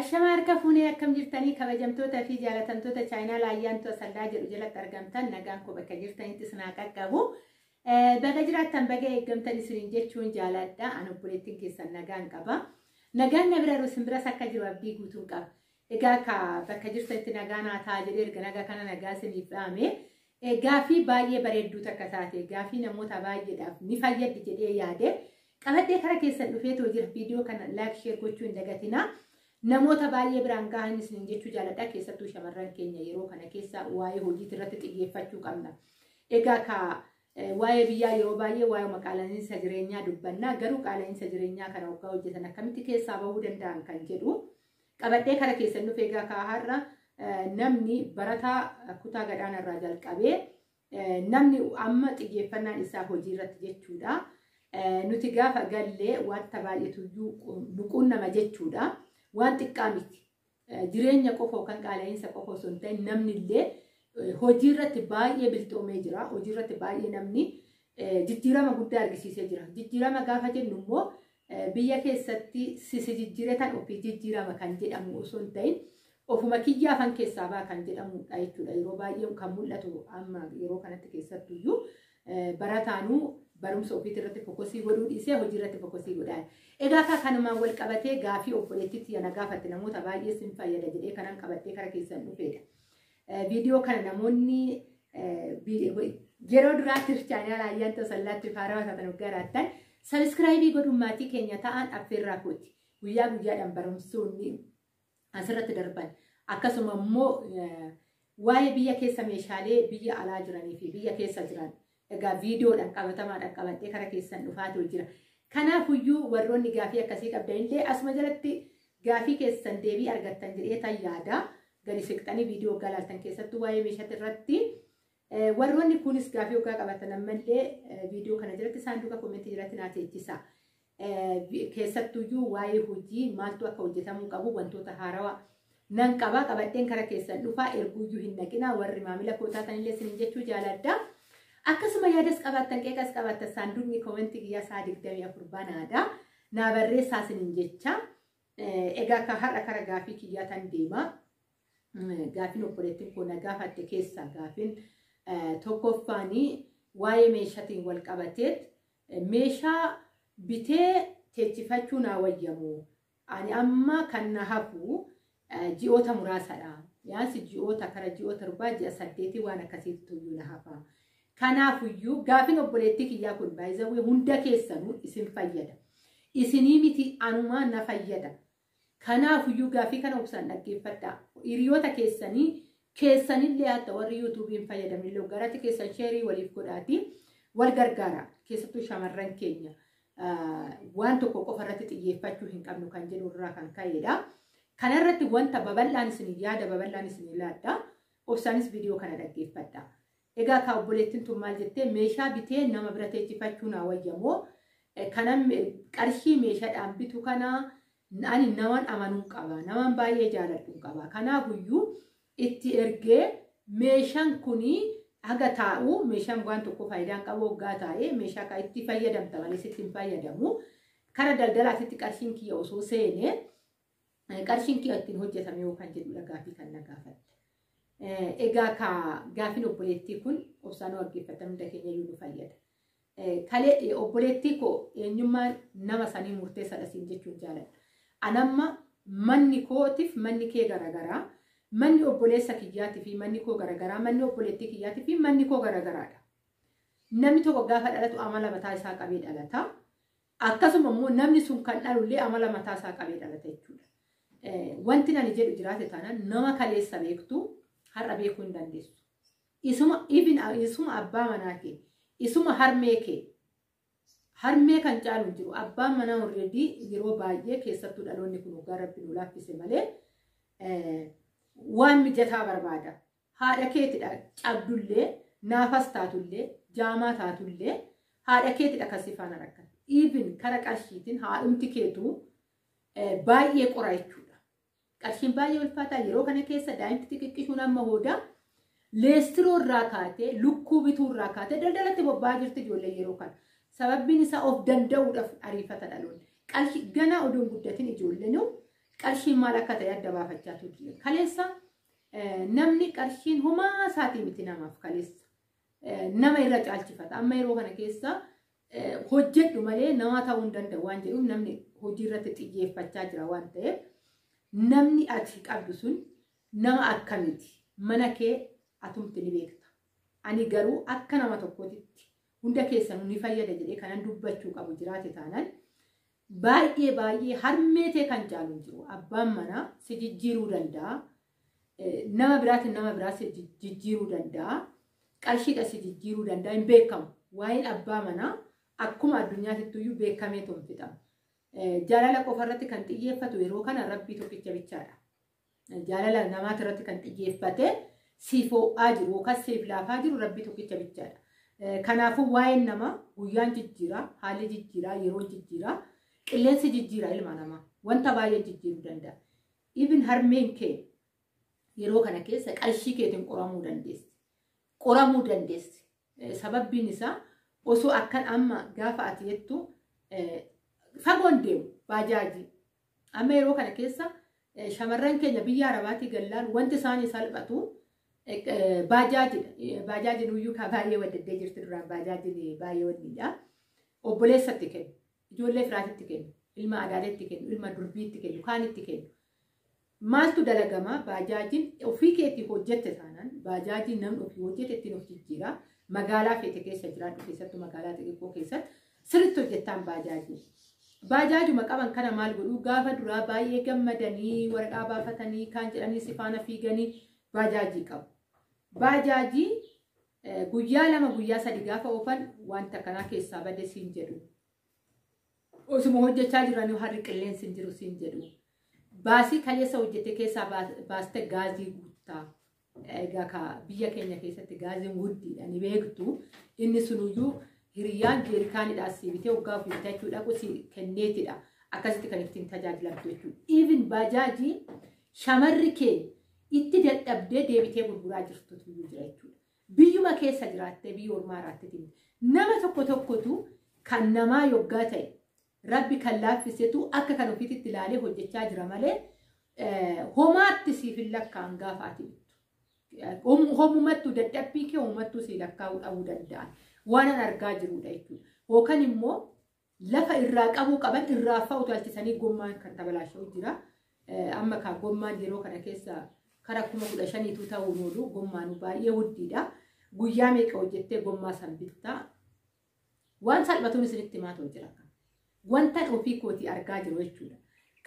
Ashama harka fuunee akkam jirtanii kabajamtoota fi jaalatamtoota chaayinaa Ayyaantuu Asallaa jedhu jalatti argamtan nagaan koo bakka jirtanitti isin haa qaqqabu. Baga jiraattan baga eeggamtan isiniin jechuun jaaladha. Ani obboleettiin keessan nagaan qaba. Nagaan na bira isin biras akka jiru abdii guutuun qaba. Egaa ka bakka jirtanitti nagaan haa ta'a jedhee erga nagaa kana nagaa isiniif dhaame. Gaafii baay'ee bareedduu takka taate gaafii namoota baay'eedhaaf ni fayyaddi jedhee yaade qabadhee kara keessan dhufeetoo jira. Viidiyoo kana like, share gochuu hin dagatinaa. Namoota baay'ee biraan gahan isiniin jechuu jaaladha. Keessattuu shamarran keenya yeroo kana keessa waa'ee hojii irratti xiyyeeffachuu qabna. Egaa ka waa'ee biyyaa yeroo baay'ee waa'ee qaala'insa jireenyaa dubbanna. Garuu qaala'insa jireenyaa kana waggaa hojjetan akkamitti keessaa bahuu danda'an kan jedhu qabadhee kara keessan dhufe. Egaa ka har'a namni barataa kutaa gadhaana irraa jalqabee namni amma xiyyeeffannaan isaa hojii irratti jechuudha. Nuti gaafa gallee wanta baay'eetuyyuu nu quunnama jechuudha. Waan xiqqaa miti. Jireenya qofa yookaan qaala'insa qofa osoo hin ta'in namni illee hojii irratti baay'ee bilxoomee jira. Hojii irratti baay'ee namni jijjiirama guddaa argisiisee jira. Jijjiirama gaafa jennu immoo biyya keessatti sisi jijjiiratan ofii jijjiirama kan jedhamu osoo hin ta'in ofuma kiyyaafan keessaa ba'a kan jedhamudha jechuudha. Yeroo baay'ee kan mul'atu amma yeroo kanatti keessattuyyuu barataanuu barumsa ofiitii irratti focus godhuu dhiisee hojii irratti focus godhaa. Egaa akka kanumaan wal qabatee gaafii obboleettitti na gaafatte namoota baay'ee sin fayyada jedhee kanan qabadhee kara keessan dhufeedha. Viidiyoo kana namoonni yeroo duraatti chaayinaa Ayyaantuu Asallaatti faarawaa taatan waggaa raattan subscribe godhuun maatii keenya ta'an affeerraa kooti. Guyyaa guyyaadhaan barumsoonni asirratti darban. Akkasuma immoo waa'ee biyya keessa meeshaalee biyya alaa jiranii fi biyya keessa jiran egaa viidiyoodhaan qabatamaadhaan qabadhee kara keessan dhufaatu jira. Kanaafuyyuu warroonni gaafii akkasii qabdan illee asuma jalatti gaafii keessan deebii argattan jedhee tan yaada. Gadi siqxanii viidiyoo galaaltan keessattuu waa'ee meeshaa irratti warroonni kunis gaafii hoggaa qabatan ammallee viidiyoo kana jalatti saanduqa comment jalatti naa teechisa. Keessattuyyuu waa'ee hojii maaltu akka hojjetamuu qabu wantoota haarawaa nan qaba qabadheen kara keessan dhufaa erguuyyuu hin dhaqinaa warri maamila koo taatanillee isiniin jechuu jaaladha. Akkasuma yaadas qabaattan qeeqas qabaattan saanduqni comment kiyyaa sa'a 24 banaadha. Naa barreessaa isiniin jecha. Egaa akka har'a kara gaafii kiyyaa tan deema. Gaafiin obboleettiin koo na gaafatte keessaa gaafiin tokkoffaanii waa'ee meeshaatiin wal qabateet meeshaa bitee teechifachuu naa wayyamu. Ani amma kan na hafu ji'oota muraasadha. Yaansi ji'oota kara ji'oota 7 ji'a 8 waan akkasiitu iyyuu na hafa. Kanaafuyyuu gaafiin obboleettii kiyyaa kun baay'ee hunda keessanuu isin fayyada. Isinii miti, anumaa na fayyada. Kanaafuyyuu gaafii kana obsaan dhaggeeffadhaa. Hiriyoota keessanii keessanillee haa ta'u warri YouTubeiin fayyadamnillee garatti keessan share waliif godhaati wal gargaara. Keessattuu shamarran keenya waan tokko qofa irratti xiyyeeffachuu hin qabnu kan jedhu irraa kan ka'edha. Kanarratti wanta babal'aan isin yaada babal'aan isin laadha. Obsaanis viidiyoo kana dhaggeeffadha. Egaa ka obboleettiin tun maal jettee, meeshaa bitee nama bira teechifachuu naa wayyamoo kanan qarshii meeshaadhaan bitu kana ani naman amanuu qaba, naman baay'ee jaaladhu qaba. Kanaafuyyuu itti ergee meeshaan kuni haga taa'u meeshaan waan tokko faayidaan qabu waggaa taa'ee meeshaa kan itti fayyadamta malee sitti hin fayyadamu. Kara daldalaatitti qarshiin kiyya osoo seenee qarshiin kiyya ittiin hojjetame yookaan jedhudha gaafii kan na gaafatte. Egaa ka gaafiin obboleettii kun obsaan dhaggeeffatan hunda keenya iyyuu nu fayyada. Kalee obboleettii koo eenyummaan nama sanii murteessaadha siin jechuun jaaladha. Anamma manni kootiif manni kee garaagaraa, manni obboleessa kiyyaatii fi manni koo garaagaraa, manni obboleettii kiyyaatii fi manni koo garaagaraadha. Namni tokko gaafa dhalatu amala mataa isaa qabee dhalata. Akkasuma immoo namni sun kan dhalullee amala mataa isaa qabee dhalata jechuudha. Wanti ani jedhu jiraate taanaan nama kaleessa beektu har'a beekuu hin dandeessu. Isuma even isuma abbaa manaa kee, isuma harmee kee, harmee kan caalu hin jiru. Abbaan manaa already yeroo baay'ee keessattuu dhaloonni kun waggaa rabbi nu laaffise malee waan mijataa barbaada. Haadha keetidha cabdullee, naafas taatullee, jaamaa taatullee haadha keetidha kan si faana rakkatu. Even kara qarshiitiin haadhumti keetu baay'ee qora jechuudha. Qarshiin baay'ee ulfaataa yeroo kana keessa daa'imti xixiqqishuun amma hooda leestiroo irraa kaatee lukkuu bituu irraa kaatee daldalatti bobba'aa jirti ijoollee yeroo kana. Sababbiin isaa of danda'uudhaaf ariifata dhaloonni. Qarshii ganaa oduun guddatin ijoolleen Qarshiin maal akka ta'e adda baafachaa turre. Kaleessa namni qarshiin homaa isaatii miti namaaf kaleessa. Nama irra caalchifata. Amma yeroo kana keessa hojjedhu malee nama ta'uu hin danda'u waan jedhuuf namni hojii irratti xiyyeeffachaa jira waan ta'eef namni ati qabdu sun nama akkamiti? Mana kee atumti ni beekta. Ani garuu akka nama tokkootitti hunda keessanuu ni fayyada jedhee kanan dubbachuu qabu jiraate taanaan baay'ee baay'ee harmee tee kan caalu hin jiru. Abbaan manaa si jijjiiruu danda'a. Nama biraatiin nama biraa si jijjiiruu danda'a. Qarshiidha si jijjiiruu danda'a. Hin beekamu. Waa'een abbaa manaa akkuma addunyaatittuyyuu beekamee hin fixamu. Jaalala qofa irratti kan xiyyeeffatu yeroo kana rabbii tokkicha bichaadha. Jaalala namaati irratti kan xiyyeeffate siif ho'aa jiru yookaan siif laafaa jiru rabbii tokkicha bichaadha. Kanaafuu waa'een namaa guyyaan jijjiiraa, haalli jijjiiraa, yeroon jijjiiraa, qilleensi jijjiiraa ilma namaa wanta baay'ee jijjiiruu danda'a. Even harmeen kee yeroo kana keessa qarshii keetiin qoramuu dandeessi. Qoramuu dandeessi. Sababbiin isaa osoo akkan amma gaafa ati jettu fagoon deemu baajaajii. Amma yeroo kana keessa shamarran keenya biyya Arabaatii gallaan wanti isaanii salphatu baajaajidha. Baajaajiin iyyuu baay'ee waddaddee jirti duraan baajaajiin baay'ee wanniidha. Obboleessatti kennu, ijoollee firaatitti kennu, ilma adaadeetti kennu, ilma durbiitti kennu, kaanitti kennu. Maaltu dalagama? Baajaajiin ofii keetii hojjette taanaan baajaajiin namni ofii hojjete ittiin of jijjiira. Magaalaa feete keessa jiraadhu keessattuu magaalaa xixiqqoo keessatti sirriitti hojjettaan baajaajii. Baajaajuma qaban kana maal godhuu gaafa duraa baay'ee gammadanii waraqaa baafatanii kaan jedhanii si faana fiiganii baajaajii qabu. Baajaajii guyyaa 2 guyyaa 3 gaafa oofan wanta kanaa keessaa bade siin jedhu. Osuma hojjechaa jiranii harri qilleensi hin jiru siin jedhu. Baasii kaleessa hojjete keessaa baaste gaazii guuttaa. Egaa ka biyya keenya keessatti gaaziin guddiidha ni beektu. Inni sunuyyuu hiriyyaan jeerikaanidhaa si bitee waggaa ofii bitachuu dhaqu si kenneetidha. Akkasitti kan ittiin tajaajilamtu jechuudha. Even baajaajii shamarri kee itti dadhabdee deebitee gurguraa jirtutu jira jechuudha. Biyyuma keessa jiraattee biyya ormaa irraatti nama tokko tokkotu kan namaa yoggaa ta'e rabbi kan laaffisetu akka kan ofiitti ilaalee hojjechaa jira malee homaatti siif hin lakkaa'an gaafa ati bittu. Homumattuu dadhabbii kee homumattuu si lakkaa'uu dhabuu danda'an waan an argaa jirudha jechuudha. Yookaan immoo lafa irraa qabuu qaban irraa fa'a utaalchisanii gommaan kan tabalaasha'u jira. Amma kaa gommaan yeroo kana keessa kara 15,000 ta'uun oolu gommaan baay'ee guddiidha. Guyyaa meeqa hojjettee gommaa san bittaa? Waan salphatuun isinitti himaa ta'u jira. Wanta ofii kootii argaa jiru jechuudha.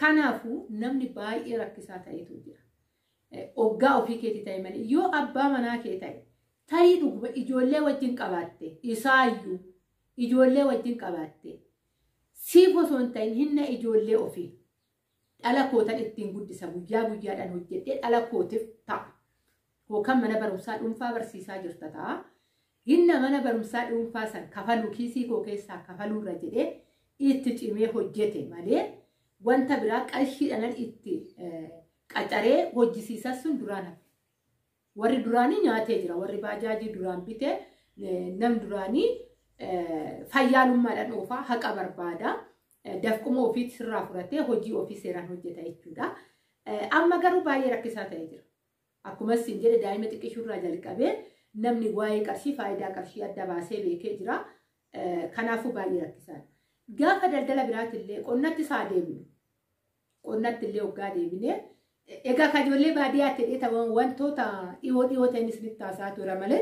Kanaafuu namni baay'ee rakkisaa ta'etu jira. Oggaa ofii keetii ta'e malee yoo abbaa manaa kee ta'e tarii dhuguma ijoollee wajjin qabaatte isaayyuu ijoollee wajjin qabaatte siif osoo hin ta'in hinna ijoollee ofii dhala kootan ittiin guddisa guyyaa guyyaadhaan hojjedhee dhala kootiif ta'a. Yookaan mana barumsaa dhuunfaa barsiisaa jirta ta'a. Hinna mana barumsaa dhuunfaa san kafaluu kiisii koo keessaa kafaluurra jedhee itti cimee hojjete malee wanta biraa qarshiidhaan itti qacaree hojjisiisan sun duraan hafe. Warri duraanii nyaatee jira. Warri baajaajii duraan bite nam duraanii fayyaalummaadhaan oofaa haqa barbaada. Dafquma ofii sirraa fudhatee hojii ofii seeraan hojjeta jechuudha. Amma garuu baay'ee rakkisaa ta'ee jira. Akkuma isin jedhe daa'ima xiqqishuurraa jalqabee namni waa'ee qarshii faayidaa qarshii adda baasee beekee jira. Kanaafuu baay'ee rakkisaadha. Gaafa daldala biraatillee qonnatti isaa deemnu. Qonnatti illee hoggaa deebinee egaa kan ijoollee baadiyyaatti hidhee wantoota dhiyoo dhiyoo ta'an isinitti haasaa ture malee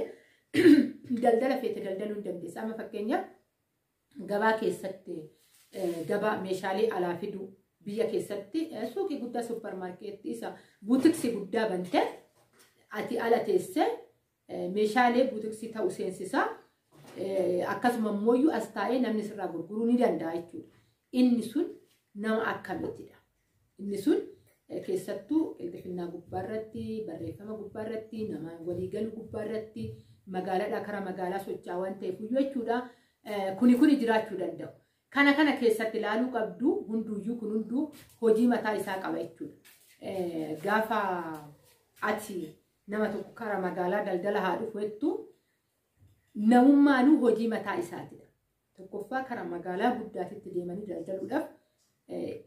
daldala feete daldaluu hin dandeessa. Amma fakkeenyaaf gabaa keessatti gabaa meeshaalee alaa fiduu biyya keessatti suuqii guddaa supparmaarkeettii isa buutiksii guddaa bante ati ala teessee meeshaalee buutiksii ta'u seensisaa akkasuma immoo as taa'ee namni sirraa gurguruu ni danda'a jechuudha. Inni sun nama akkamiitidha? Inni sun keessattuu qilxifinnaa gubbaarratti, barreeffama gubbaarratti, nama waliigaluu gubbaarratti, magaalaadhaa karaa magaalaa socho'aa waan ta'eef jechuudha. Kuni kuni jiraachuu danda'u. Kana kana keessatti ilaaluu qabdu hunduyyuu kun hunduu hojii mataa isaa qaba jechuudha. Gaafa ati nama tokko karaa magaalaa daldala haa dhufu jettu namummaanuu hojii mataa isaatidha. Tokkoffaa karaa magaalaa guddaatitti deemanii daldaluudhaaf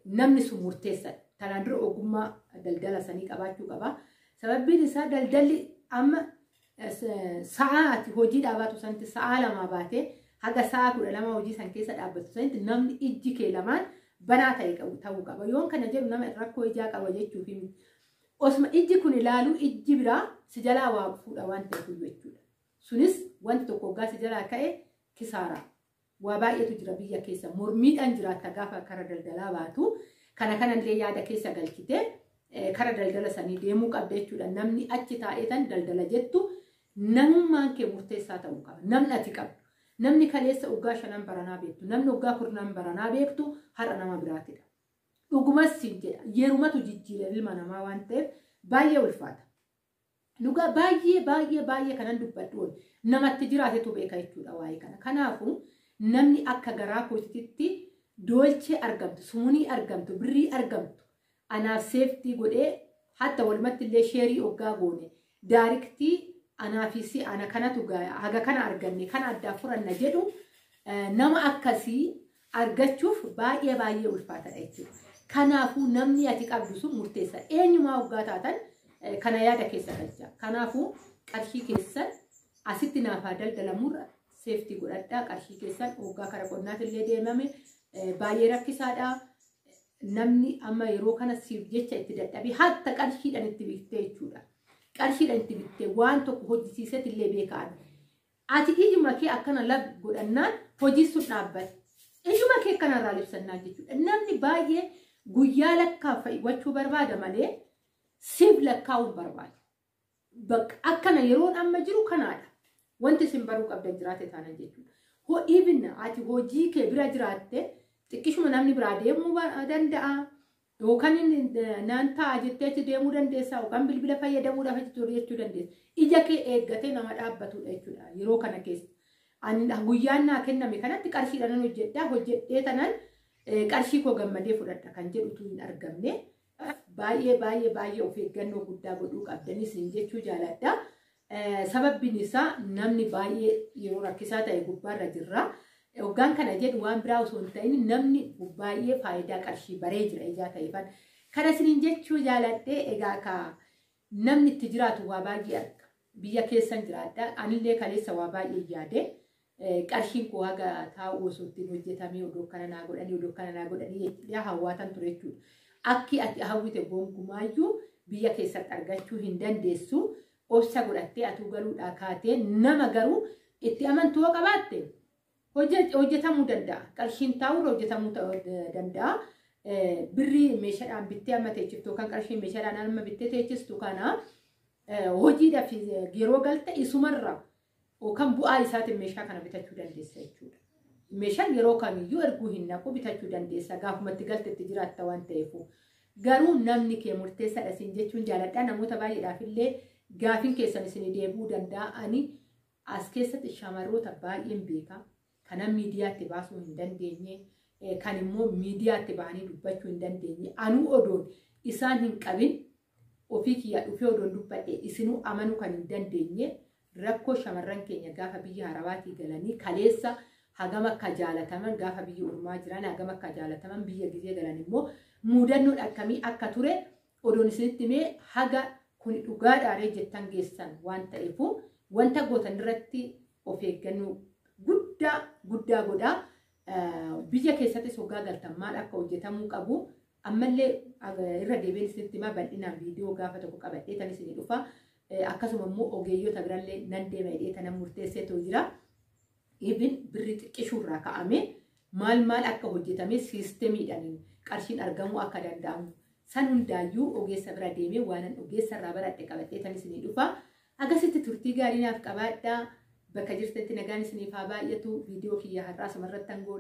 namni sun murteessadha. Tanaan dura ogummaa daldala sanii qabaachuu qaba. Sababbiin isaa daldalli amma sa'aa ati hojii dhaabaatu sanitti sa'aa 2 baatee haga sa'aa 12 hojii san keessa dhaabbatu sanitti namni ijji kee lamaan banaa ta'e qabu ta'uu qaba. Yoon kana jedhu nama rakkoo ijaa qaba jechuuf miti. Osuma ijji kun ilaalu ijji biraa si jalaa waa fuudha waan ta'eef jechuudha. Sunis wanti tokko hoggaa si jalaa ka'e kisaaraa. Waa baay'eetu jira biyya keessa. Mormiidhaan jiraatta gaafa kara daldalaa baatu. Kana kanallee yaada keessa galchitee kara daldala sanii deemuu qabda jechuudha. Namni achi taa'ee tan daldala jettu namummaan kee murteessaa ta'uu qaba. Namni ati qabdu. Namni kaleessa waggaa 5 baranaa beektu. Namni waggaa 10 baranaa beektu har'a nama biraatidha. Dhugumas siin jedha. Yerumatu jijjiira ilma namaa waan ta'eef baay'ee ulfaata. Dhugaa baay'ee baay'ee baay'ee kanan dubbadhu oolu. Namatti jiraatetu beeka jechuudha waa'ee kana. Kanaafuu namni akka garaa kootitti doolchee argamtu, sumunii argamtu, birrii argamtu anaaf seeftii godhee hatta walumatti illee sheerii hoggaa goone daariktii anaafis ana kanatu haga kana arganne kana addaa furanna jedhu nama akkasii argachuuf baay'ee baay'ee ulfaatadha jechuudha. Kanaafuu namni ati qabdu sun murteessa. Eenyumaa hoggaa taatan kana yaada keessa galcha. Kanaafuu qarshii keessan asitti naaf haa daldalamurra seeftii godhadhaa. Qarshii keessan hoggaa kara qonnaatillee deemame baay'ee rakkisaadha. Namni amma yeroo kana siif jecha itti dadhabee hatta qarshiidhaan itti bittee jechuudha. Qarshiidhaan itti bittee waan tokko hojjisiiseet illee beekaan. Ati ijuma kee akkana lab godhannaan hojii sun dhaabbate. Ijuma kee kanarraa libsannaan jechuudha. Namni baay'ee guyyaa lakkaa'achuu barbaada malee siif lakkaa'uu barbaada. Bakka akkana yeroon amma jiru kanaadha. Wanti isin baruu qabdan jiraate taanan jechuudha. Even ati hojii kee bira jiraatte xiqqishuma namni biraa deemuu danda'a. Yookaan naan ta'a jettee achi deemuu dandeessa. Yookaan bilbila fayyadamuudhaaf achi ture jechuu dandeessa. Ija kee eeggatee nama dhaabbatudha jechuudha yeroo kana keessa. Ani guyyaan naa kenname kanatti qarshiidhaan nan hojjedhaa. Hojjedhee tanan qarshii koo gammadee fudhadha kan jedhutu hin argamne. Baay'ee baay'ee baay'ee of eeggannoo guddaa godhuu qabdanis jechuu jaaladha. Sababbiin isaa namni baay'ee yeroo rakkisaa ta'e gubbaarra jirra. Hoggaan kana jedhu waan biraa osoo hin ta'in namni baay'ee faayidaa qarshii baree jira ijaa ta'eefan. Kana isiniin jechuu jaaladhee egaa ka namni itti jiraatu waa baay'ee arga. Biyya keessan jiraadha. Anillee kaleessa waa baay'ee yaade. Qarshiin koo haga taa'u osoo ittiin hojjetamee odoo kana naa godhanii odoo kana naa godhanii jedhee hawwaatan ture jechuudha. Akki ati hawwite gonkumaayyuu biyya keessatti argachuu hin dandeessu. Obsa godhattee atuu galuudhaa kaatee nama garuu itti amantuu yoo qabaatte hojjetamuu danda'a. Qarshiin taa'urra hojjetamuu danda'a. Birrii meeshaadhaan bittee amma teechiftu yookaan qarshii meeshaadhaan amma bittee teechistu kana hojiidhaaf yeroo galte isumarra yookaan bu'aa isaatiin meeshaa kana bitachuu dandeessa jechuudha. Meeshaan yeroo kamiyyuu erguu hin naqu bitachuu dandeessa. Gaafumatti galte itti jiraatta waan ta'eef. Garuu namni kee murteessaadha siin jechuun jaaladha. Namoota baay'eedhaaf illee gaafiin keessan isin deebi'uu danda'a. Ani as keessatti shamarroota baay'een beeka. Kanan miidiyaatti baasuu hin dandeenye, kan immoo miidiyaatti bahanii dubbachuu hin dandeenye. Anuu odoon isaan hin qabin ofii kiyya dhufee odoon dubbadhe isinuu amanuu kan hin dandeenye rakkoo shamarran keenya gaafa biyya harabaatii galanii kaleessa hagam akka jaalataman gaafa biyya ormaa jiran hagam akka jaalataman biyya gizee galan immoo muudannoon akkamii akka ture odoon isinitti himee haga kun dhugaadhaaree jettan geessan waan ta'eef wanta gootan irratti of eeggannoo guddaa guddaa godhaa. Biyya keessattis hoggaa galtan maal akka hojjetamuu qabu ammallee irra deebiin isinitti himaa bal'inaan viidiyoo gaafa tokko qabadhee tan isinii dhufa. Akkasuma immoo ogeeyyota birallee nan deema jedhee tanan murteesseetu jira. Even birri xiqqishuurraa ka'ame maal maal akka hojjetame siistemiidhaan qarshiin argamuu akka danda'amu san hundaayyuu ogeessa bira deemee waanan ogeessa irraa baradhe qabadhee tan isinii dhufa. Akkasitti turtii gaarii naaf qabaadhaa. Bakka jirtanitti nagaan isiniif haa baay'atu. Viidiyoo kiyya har'aa asumarratti hangoon.